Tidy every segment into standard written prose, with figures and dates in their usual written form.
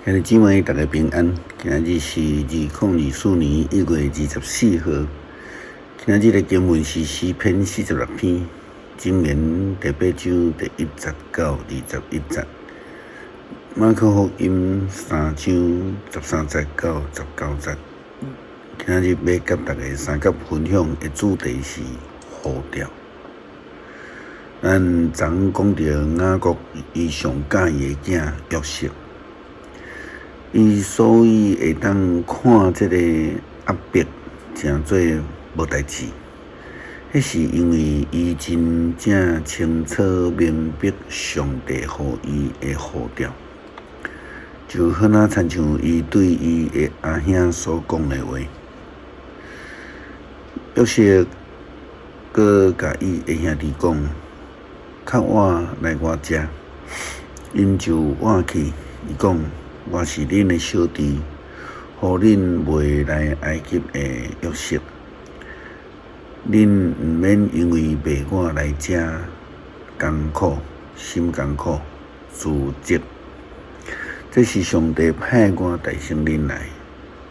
兄弟姊妹，大家平安。今仔日是2024年1月24號。今仔日的經文是詩篇46篇，箴言第八章第一節到21節，馬可福音三章13節到19節。今仔日欲佮大家相佮分享的主題是呼召。咱昨昏講著雅各伊上佮意的囝約瑟。伊所以會當看這個壓迫誠做無代誌，彼是因為伊真正清楚明白上帝予伊的呼召，就好若親像伊對伊的阿兄所講的話。約瑟閣共伊的兄弟講：較晚來我遮，𪜶就倚去，伊講：我是恁的小弟，予恁賣來埃及的約瑟。恁毋免因為賣我來遮艱苦，心艱苦，自責。這是上帝派我代先恁來，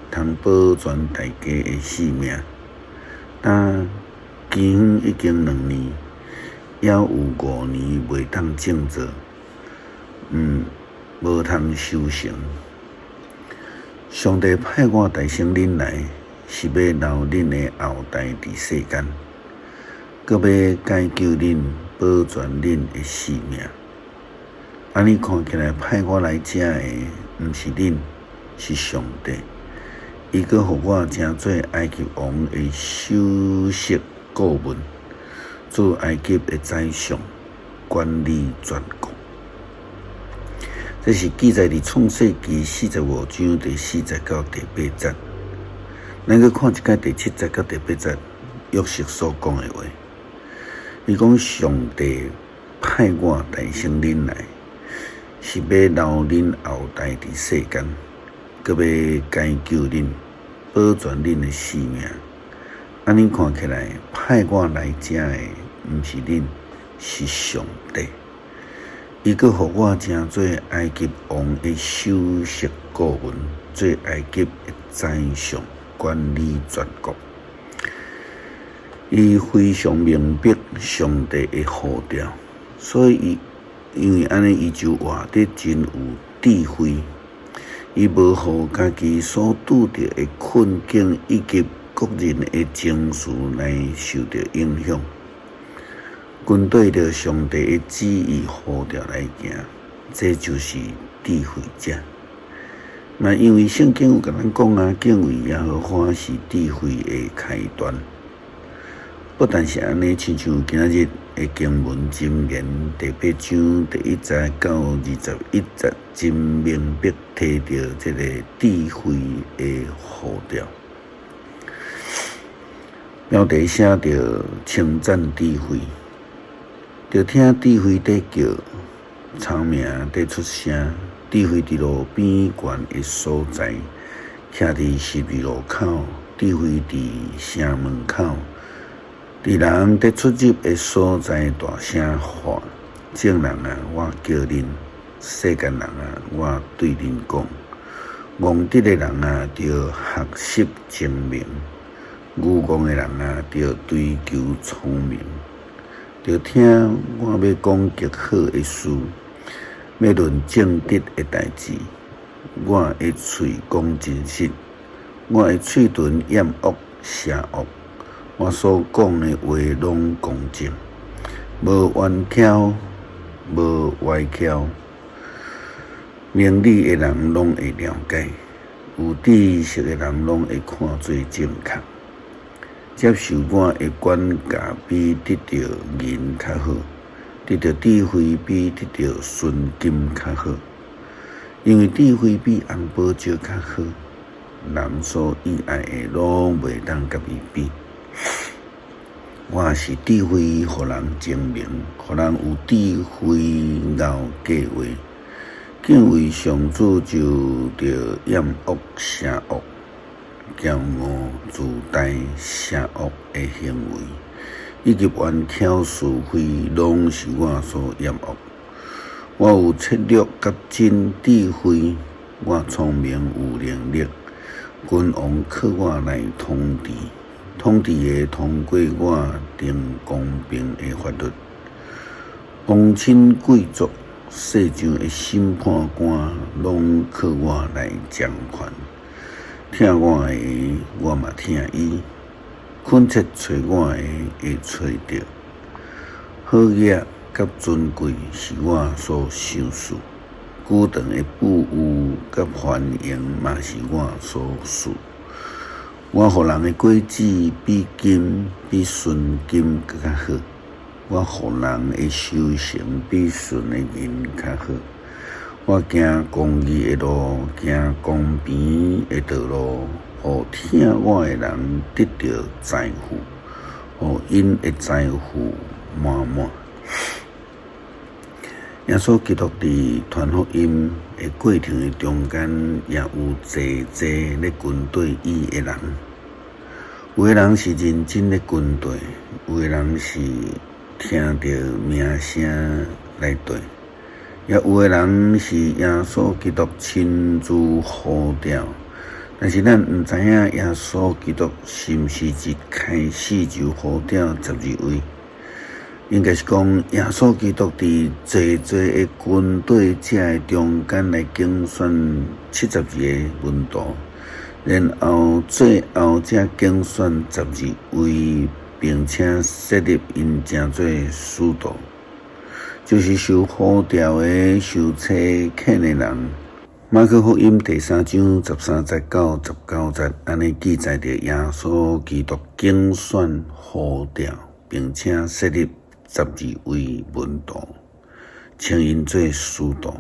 通保全大家的性命。但饑荒已經2年，猶有5年袂當種作，無通收成。上帝派我代先恁來，是欲留恁的後代佇世間，閣欲解救恁，保全恁的性命。按呢看起來，派我來遮的，毋是恁，是上帝。伊閣予我成做埃及王的首席顧問，做埃及的宰相，管理全國。這是記載佇創世記45章第四節到第八節。咱閣看一擺第七節到第八節，約瑟所講的話。伊講上帝派我代先恁來，是欲留恁後代佇世間，閣欲解救恁，保全恁的性命。按呢看起來，派我來遮的，毋是恁，是上帝。伊閣予我成做埃及王的首席顧問，做埃及的宰相，管理全國。伊非常明白上帝的呼召，所以伊因為按呢，伊就活得真有智慧。伊無予家己所拄著的困境以及個人的情緒來受著影響。跟對著上帝的旨意呼召來行，這就是智慧者。嘛，因為聖經有共咱講啊，敬畏耶和華是智慧的開端。不但是按呢，親像今仔日的經文箴言第八章第一節到21節，真明白提著這個智慧的呼召。標題寫著稱讚智慧。著聽智慧佇叫，聰明佇出聲。智慧佇路邊懸的所在，徛佇十字路口。智慧佇城門口，佇人佇出入的所在大聲喊：眾人啊，我叫恁；世間人啊，我對恁講。戇直的人啊，著學習精明；愚戇的人啊，著追求聰明。著聽我欲講極好的事，欲論正直的代誌。我的喙講真實，我的喙唇厭惡邪惡。我所講的話攏公正，無冤巧，無歪曲。明理的人攏會了解，有知識的人攏會看做正確。接受我的管教，比得著銀較好；得著智慧，比得著純金較好。因為智慧比紅寶石較好，人所喜愛的攏袂當佮伊比。我是智慧，予人精明，予人有智慧𠢕計畫。敬畏上主就著厭惡邪惡。驕傲自大邪惡的行為，以及冤巧是非，攏是我所厭惡。我有策略佮真智慧，我聰明有能力，君王靠我來統治，統治的通過我定公平的法律。王親貴族、世上的審判官，攏靠我來掌權。疼我的，我嘛疼伊；懇切揣我的，會揣著。好額佮尊貴是我所賞賜，久長的富裕佮繁榮嘛是我所賜。我予人的果子比金、比純金閣較好，我予人的收成比純的銀較好。我行公義的路，行公平的道路，予疼我的人得著財富，予𪜶的財富滿滿。耶穌基督佇傳福音的過程的中間，也有濟濟咧跟綴伊的人。有的人是認真咧跟綴，有的人是聽著名聲來綴，也有的人是耶穌基督親自呼召。但是咱毋知影耶穌基督是毋是一開始就呼召12位。應該是講，耶穌基督佇濟濟的跟綴者的中間來揀選72个門徒，然後最後才揀選十二位，並且設立𪜶成做使徒，就是受呼召的、受差遣的人。馬可福音第三章13節到19節，按呢記載著耶穌基督揀選呼召，並且設立十二位門徒，稱𪜶做使徒。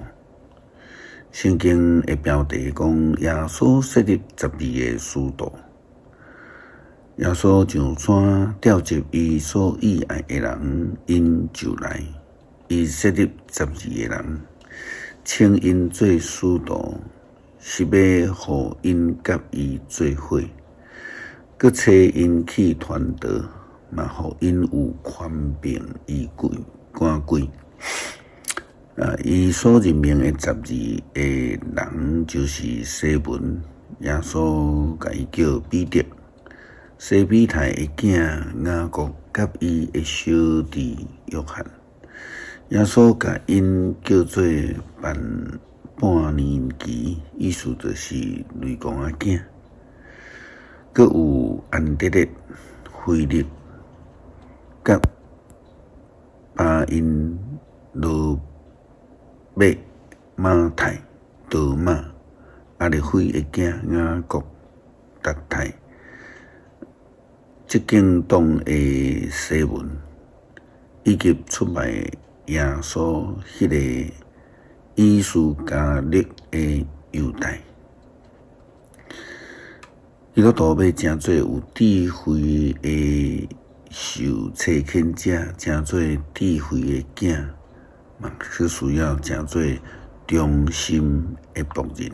聖經的標題講耶穌設立十二个使徒。耶穌上山召集伊所喜愛的人，𪜶就來。伊設立十二个人，稱𪜶做使徒，是欲予𪜶佮伊做伙，閣差𪜶去傳道，嘛予𪜶有權柄醫鬼趕鬼。啊！伊所任命的十二个人就是西門，耶穌共伊叫彼得，西庇太的囝雅各，佮伊的小弟約翰。耶穌共𪜶叫做波安基，意思就是雷公仔囝。閣有安德烈、腓力、佮巴音羅馬、馬太、多馬、亞勒腓的囝雅各、達太、這敬黨的西門，以及出賣耶穌彼个伊斯加略的猶大。基督徒欲成做有智慧的受差遣者，成做智慧的囝，嘛閣需要成做忠心的僕人。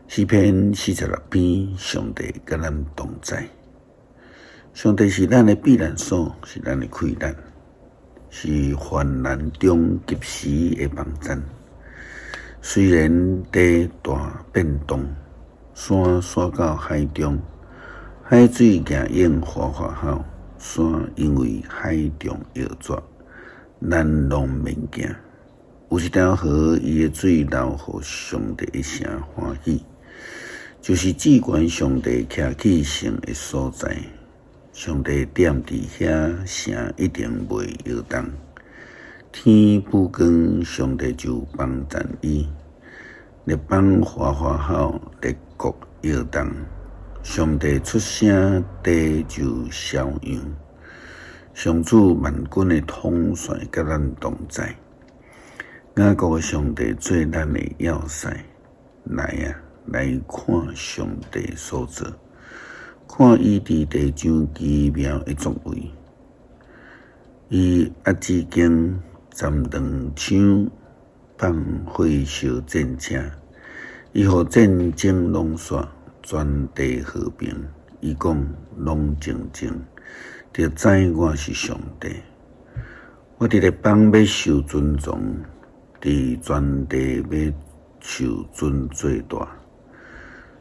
詩篇46篇，上帝佮咱同在。上帝是咱的避難所，是咱的氣力，是患難中及時的幫贊。雖然地大變動，山徙到海中，海水逆湧嘩嘩吼，山因為海浪搖逝，難攏免行。有一條河，伊的水流予上帝的城歡喜，就是至懸上帝徛起聖的所在。上帝踮佇遐，城一定袂搖動。天補光，上帝就幫贊伊。列邦嘩嘩吼，列國搖動。上帝出聲，地就消揚。上主萬軍的統帥佮咱同在。雅各的上帝做咱的要塞，來啊，來看上帝所做，看伊佇地上奇妙的作為。伊壓止弓，斬長槍，放火燒戰車。伊予戰爭攏煞，全地和平。伊講攏靜靜，就知我是上帝。我佇列邦欲受尊崇，佇全地欲受尊做大。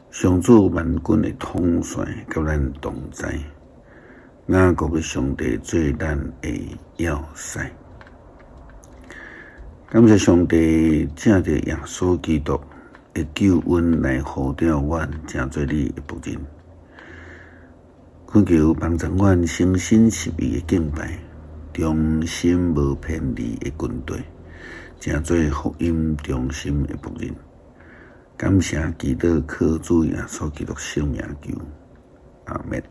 上主萬軍的統帥佮咱同在，雅各的上帝做咱的要塞。感謝上帝藉著耶穌基督的救恩來呼召阮，成做你的僕人。懇求幫助阮誠心實意的敬拜，忠心無偏離的跟隨，成做福音忠心的僕人。感謝基督，靠主耶穌基督聖名求，阿們。